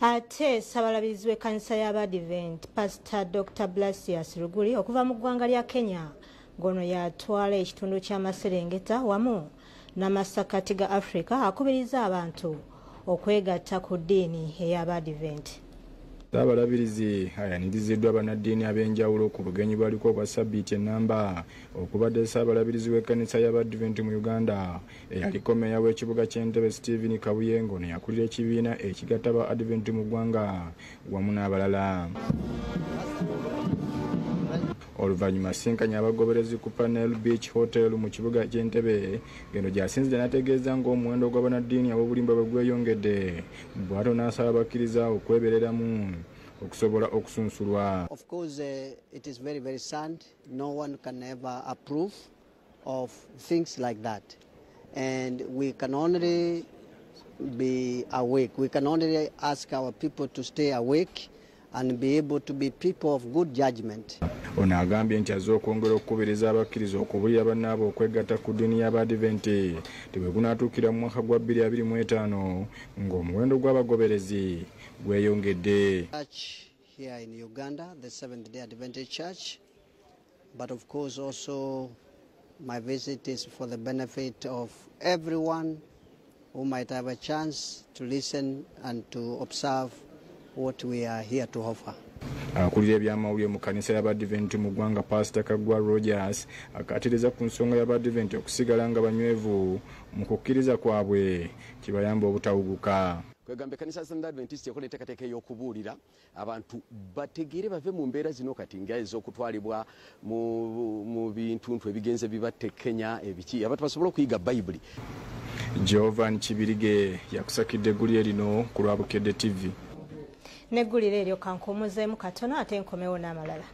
Ate Ssabalabirizi w'ekkanisa y'Abadiventi, Pastor Dr Blasius Luguli okuva mu ggwanga lya Kenya, ng'ono y'atwala ekitundu ky'amaserengeta wamu n'amasakkati ga Africa, akubiriza abantu okwegatta ku ddiini ey'Abadiventi. Ssaabalabirizi ayaniriziddwa bannaddiini ab'enjawulo ku bugenyi bwaliko obwa ssabbiiti ennamba okubadde Ssaabalabirizi w'ekkanisa y'Abadiventi mu Uganda, eyaliko meeya w'ekibuga ky'Entebbe Stephen Kabuye, ng'ono yakulira ekibiina ekigatta ba Adventi mu ggwanga wamu n'abalala. Oluvannyuma asinkanye abagoberezi ku Panel Beach Hotel mu kibuga ky'Entebbe, ng'eno gy'asinzidde n'ategeeza ng'omuwendo gw'abannaddiini ab'obulimba bwe gweyongedde, bw'atyo n'asaba abakkiriza okwebereramu okusobola okusunsulwa. Of course, it is very, very sad. No one can ever approve of things like that. And we can only be awake. We can only ask our people to stay awake and be able to be people of good judgment. Ono agambye nti azze okwongera okukubiriza abakkiriza okubulira bannaabwe okwegatta ku ddiini y'Abadiventi, nti bwe gunaatuukira mu mwaka gwa 2025 ng'omuwendo gw'abagoberezi gweyongedde. Church here in Uganda, the Seventh Day Adventist Church, but of course also my visit is for the benefit of everyone who might have a chance to listen and to observe what we are here to offer. Akulira ebyamawulire mu kkanisa y'Abadiventi mu ggwanga, Pasita Kaggwa Rogers, akatiriza ku nsonga y'Abadiventi okusigala nga banywevu mu kukkiriza kwabwe kibayamba obutawuguka. Kwegamba ekkanisa ya Adventist ekola enteekateeka ey'okubuulira abantu bategeere, bave mu mbeera zino kati nga ez'okutwalibwa mu bintuntu ebigenze bibatte Kenya ebiki, abantu basobole okuyiga Bayibuli. Jovan Kibirige yakusakidde eggulire lino ku lwa Bukedde TV. Neggulire eryo, kankuumuzeemu katono ate nkomewo n'amalala.